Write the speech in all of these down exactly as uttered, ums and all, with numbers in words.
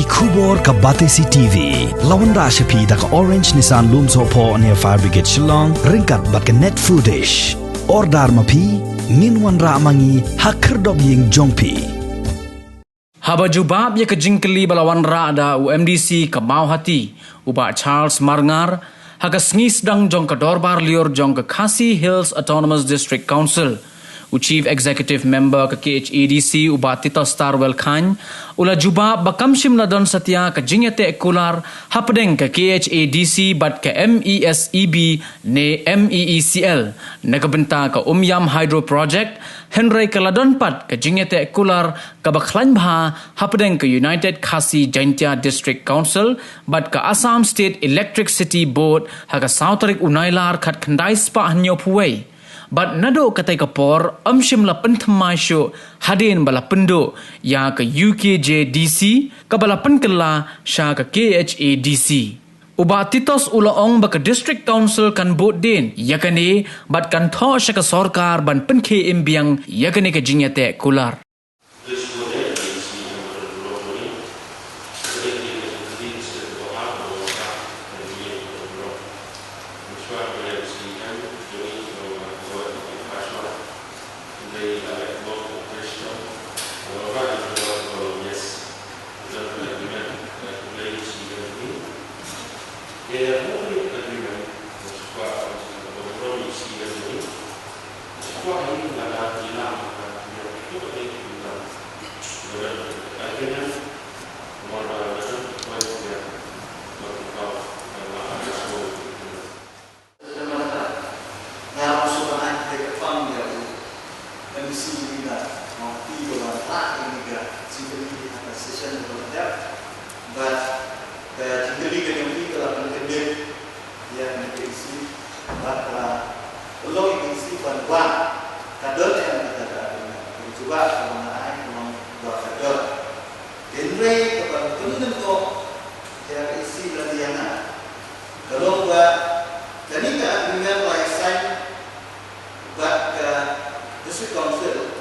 Khubor ka Batesi T V. La wanrah sha phi da ka Orange Nissan Lumsohphoh near Fire Brigade Shillong, ryngkat bad ka Net Foodish. Order ma phi, ngin wanrah ma ngi ha khyrdop ïing jong phi. Haba jubab ïa ka jingkylli ba la wanrah da u M D C ka Mawhati, u Bah Charles Marngar, ha ka sngi sdang jong ka Dorbar Lyiur jong ka Khasi Hills Autonomous District Council, u Chief Executive Member ka K H A D C, u Bah Titosstarwell Chyne, u la jubab ba kam shym la don satia ka jingïateh kular hapdeng ka K H A D C bad ka M E S E B ne M E E C L na ka bynta ka Umiam Hydro Project, hynrei ka la don pat ka jingïateh kular kaba khlaiñ bha hapdeng ka United Khasi Jaintia District Council bad ka Assam State Electricity Board ha ka saw tarik u Nailar khatkhyndai spah hynñiewphew wei. Bad naduh katei ka por ym shym la pynthymmai shuh hadien ba la pynduh ïa ka U K J D C kaba la pynkylla sha ka K H A D C. U Bah Titos u la ong ba ka District Council kan bud dien ïa kane bad kan thoh sha ka sorkar ban pynkhie im biang ïa kane ka jingïateh kular. Nga ong shuwa ba ai ka pang ïa u M D C jong ngi, nga ong phi ba wan rah ïa kane ka jingkylli ha ka session ba la dep. Bad ka jingkylli ka jong phi ka la pynkyndit ïa kane ka issue. Bad ka la long ïa ka issue ban wan ka don em kata ka agreement. Ka jubab kaba nga ai ka long ba ka don. Hynrei kaba pynlyngngoh ïa ka issue lane ïa nga ka long ba kane ka agreement la ïa sign bad ka District Council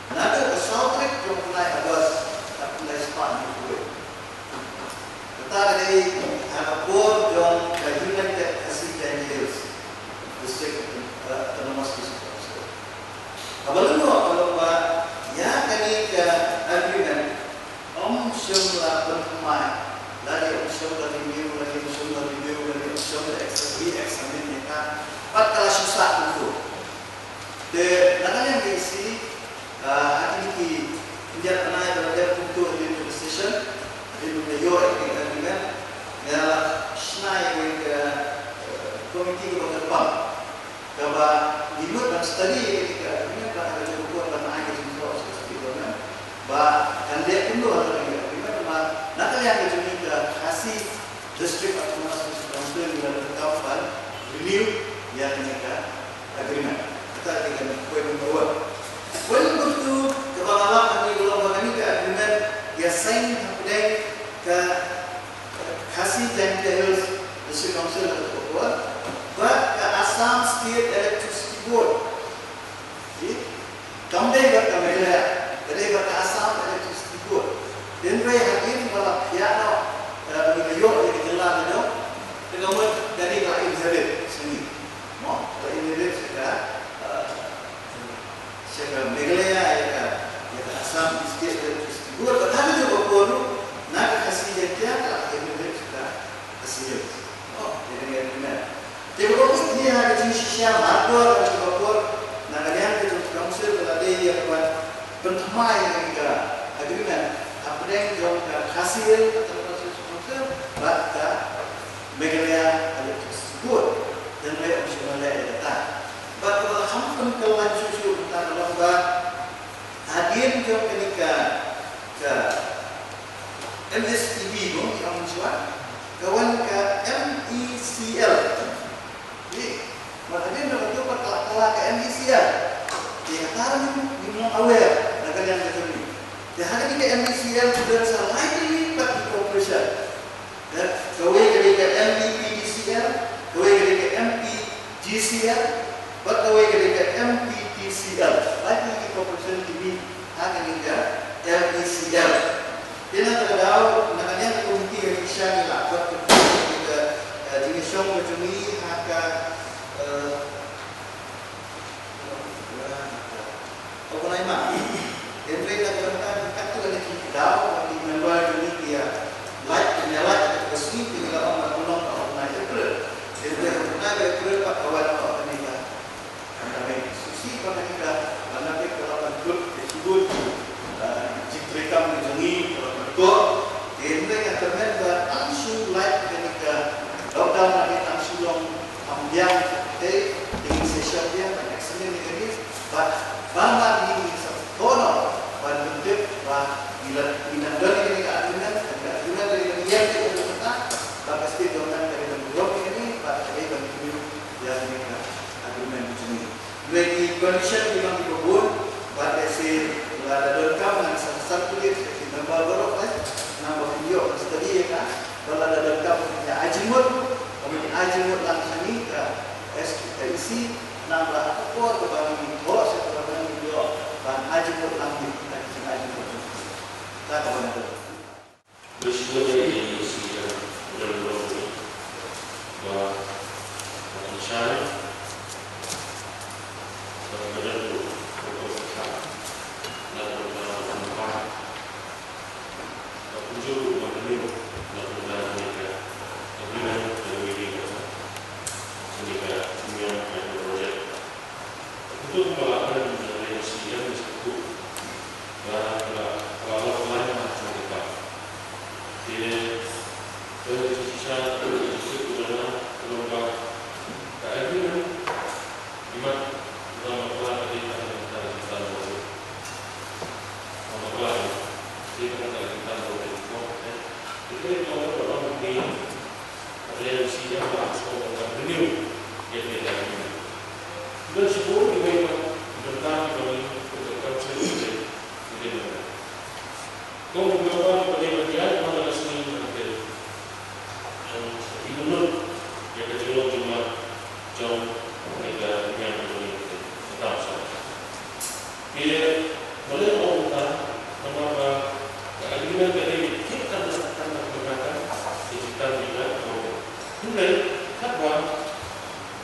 naduh ka saw tarik jong u bnai August, khatkhyndai spah hynñiewphew wei. Kata ka dei ha ka por jong ka United Khasi Jaintia Hills District, eh, Autonomous District Council. Kaba lyngngoh ka long ba ïa kane ka agreement ym shym la pynthymmai, lane ym shym la renew, lane ym shym la renew, lane ym shym la ex-, re-examine ïa ka. Bad ka la shu sah kumto. Te na ka liang ka issue, ah, ha kine ki khyndiat bnai ba la dep kumto ha kane ka session, hadien ba la ïoh ïa ka agreement, nga la shna ïa ka, eh, committee kaba kyrpang. Kaba ngi mut ban study ïa kane ka agreement, ba ha ka jong ka por ban ai ka jingthoh sha ka state government ba kan leh kumno ha kane ka agreement, ba na ka liang ka jong ngi ka Khasi District Autonomous District Council ngi la donkam ban renew ïa kane ka agreement. Kata ka dei ka point number one. Point number two, kaba nga lap hangne ka long ba kane ka agreement ïa sign hapdeng ka Khasi Jaintia Hills District Council ha kato ka por bad ka Assam State Electricity Board. Ji, kam dei bad ka Meghalaya, ka dei bad ka Assam Electricity Board. Hynrei hadien ba la phiah noh, eh, ba ngi la ïoh ïa ka jylla ka jong, te ka mut kane ka la inherit sha ngi. Mo, ka la inherit sha ka, eh, sha ka Meghalaya ïa ka, ïa ka Assam State Electricity Board. Bad ha ka jong ka por ruh, na ka Khasi Jaintia ka la inherit sha ka Khasi Hills. Oh, ïa kane ka agreement. Te kaba kut hi ha ka jingshisha marwei ha ka jong ka por, na ka liang ka jong ka council ka la dei ïa ka ban pynthymmai ïa kane ka agreement hapdeng jong ka Khasi Hills Autonomous Council bad ka Meghalaya Electricity Board. Hynrei ym shym la leh ïa kata. Bad kaba la kham pynkylla shuh shuh mynta ka long ba hadien jong kane ka, ka M S E B mo, ngi ong mynshuwa, ka wan ka M E C L. Ji, bad hadien jong kato pat ka la kylla ka M E C L. Te kata ruh ngim long aware na ka liang ka jong ngi. Te ha kane ka M E C L ki don sa lai tylli pat ki corporation. Kawei ka dei ka M E P D C L, kawei ka dei ka M P G C L, bad kawei ka dei ka M P T C L. Lai tylli ki corporation ki mih ha kane ka M E C L. Te na kata ka daw, na ka liang ka komiti ka shisha ngi la khot ka, ka, eh, jingïashong ka jong ngi ha ka, eh, organize ma. Hynrei na ka bynta ka katto katne ki daw, ki member jong ngi ki ïa lait, ki ïa lait ka sngi, ki la ong ba ka long ka organize April. Hynrei ka organize April pat ka wan ka organize ka Hynrei shisha ba ka, ba ka la pynkhot ka shibun, eh, jingtrei kam ka jong ngi, ka la pynkhot. Hynrei nga kyrmen ba tang shu lait kane ka lockdown, lane tang shu long kham biang, te, te ngin sa shong biang ban extend ïa kane, bad ba ma ngi ngi sa kono ban pyntip ba ngi la, ngi la don ïa kane ka agreement, kane ka agreement ka dei ban ïaid ïa kane ka, ba ka state government ka dei ban burom ïa kane, bad ka dei ban ïa kane ka agreement ka jong ngi. Hynrei ki condition ki long kiba bun, bad lehse lada donkam ngan sa circulate ïa ki member baroh, eh, namar ba kin ïoh ban study ïa ka, bad lada donkam ïa ai jingmut, ba kin ai jingmut lang sha ngi ka S K, ka E C, namar ba ha ka por kaba ngi thoh sha kaba ngi ïoh ban ai jingmut lang ïa ki, ai jingmut. Ta kaba ngi Bishop J C M John Rowe ba Patricia ba Badan Rowe ba Patricia na Patricia ba Patricia ba Patricia ba Patricia ba Patricia ba Patricia ba Patricia ba Patricia Uto kumba la kren mynta, ka dei ka C M ka sngewthuh ba ka la, ka la lok line ha ka jingkyrpad. Te ka jingshisha ka jingshisha ka jong nga ka long ba ka agreement, imat ba bakla ka dei tang ka jingtan bor. Ba bakla ka dei tang ka jingtan bor. Te ka dei ka long ba long ni Ka dei ka C M ba sngewbha ban renew ïa kane ka agreement. Don shibun kiwei pat ki bynta kiba ngi kum ka council ngi dei ban. Kum ki bynta kiba dei ban ïaid man la ka sngi, hynrei ngi nud ïa ka jinglong jingman jong kane ka niam jong ngi, ka council. Te balei nga ong kumta? Namar ba ka agreement ka dei ka jingtang, tang, tang, tang, tang, ka jingtang jingtang. Hynrei katba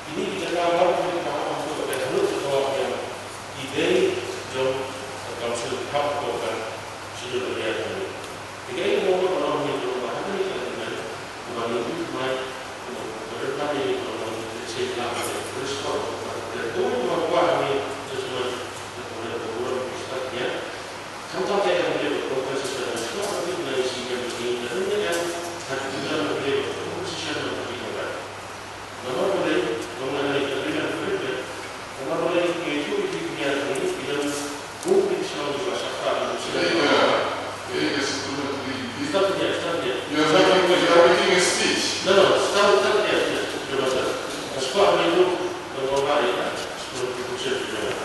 kine ki jaka baroh kine ki hap hap to ka dei halor jaka ba ki dei jong ka council, hap to ka schedule area jong ngi. Te kaei kaba nga kwah ban ong hangne ka long ba ha kane ka agreement, kumba ngi tip mai, kumba, kumba don hangne ka long ba ngi tip, shisha la ka dei, ka dei spot, kumba ka dei, kumba, kumba kwah hangne, ka dei spot, kumba, kumba, kumba, kumba, kumba, kumba, khamtam ka dei ka compensation, spot, ka dei ka dei, ka dei, ka dei, ka dei, ka dei, ka dei, ka dei, ka dei, ka dei, ka dei, ka dei, ka dei, ka dei, ka dei, ka dei, Namar balei, long lane ka agreement, agreement. Namar balei, ngi ïathuh ïa ki, ngi ïathuh ïa ki, ki don bun ki shnong kiba shah phah ïa ki. Stop here, stop here. You are making, you are making a speech. No, no, stop, stop here, stop here. Ka shuwa ngi ïathuh, ka shuwa ngi ïathuh, ka shuwa ngi ïathuh.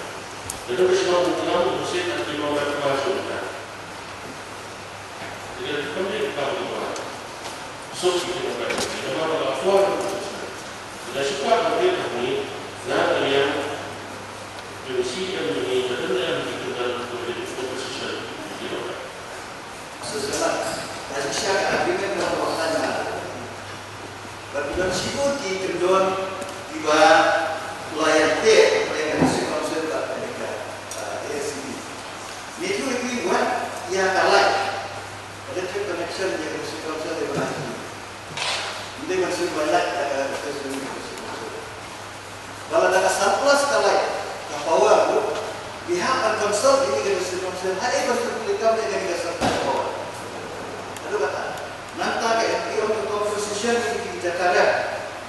Ka don ka shnong Mawklam, ka shet, ka shet, ka shet. Te ka kam dei ka kam kaba suk ïa ki nongkynmaw, namar ba la kwah ka compensation. Lada shu kwah ka dei ka compensation, na ka liang jong u C M jong ngi, ka dang em ki kyndan ka dei compensation ïa ki nongkynmaw. Shisha, ka shisha ka agreement kaba la sah. Bad ki don shibun ki kyndon kiba la ïateh, ïa ka District Council bad ka, ah, A S C D. Ngi ïathuh ïa ki wat ïa ka light. Electric connection ïa ka District Council ïa ka light. Ngi dei ban shu bai light ïa ka District Council. Ba lada ka surplus ka light, ka power ruh, ngi hap ban consult ïa ka District Council, haei ban pynplie kam ïa ka surplus power. Haduh katta. Nangta ka M P ong ka compensation ïa ki jaka rep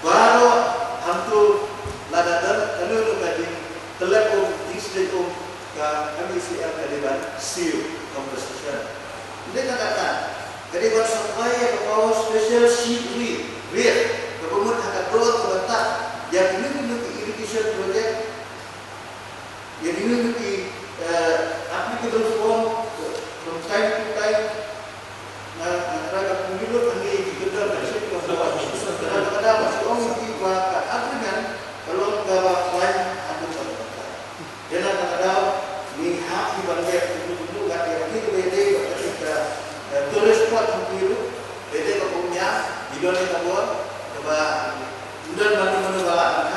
baroh, hangto lada don kano kano ka jingtyllep um, jingsliang um, ka M E C L ka dei ban siew compensation. Ym dei tang katta, ka dei ban supply ïa ka power special shi degree rate kaba mut ha ka dor kaba tah ïa kino kino ki irrigation project, ïa kino kino ki, eh, applicable form, eh, from time to time. Nga, nga trai ban pynmih lut hangne ïa ki kyndon ka shisha kiba bun. Ka dang, ka dang, ka dang shu ong ïa ki ba ka agreement ka long kaba khlaiñ haduh katta katta. Te na kata ka daw ngi hap hi ban leh kumno kumno, ka dei ka dei ka dei ka dei ka, eh, tolerance. Don ka bor kaba don mano mano ba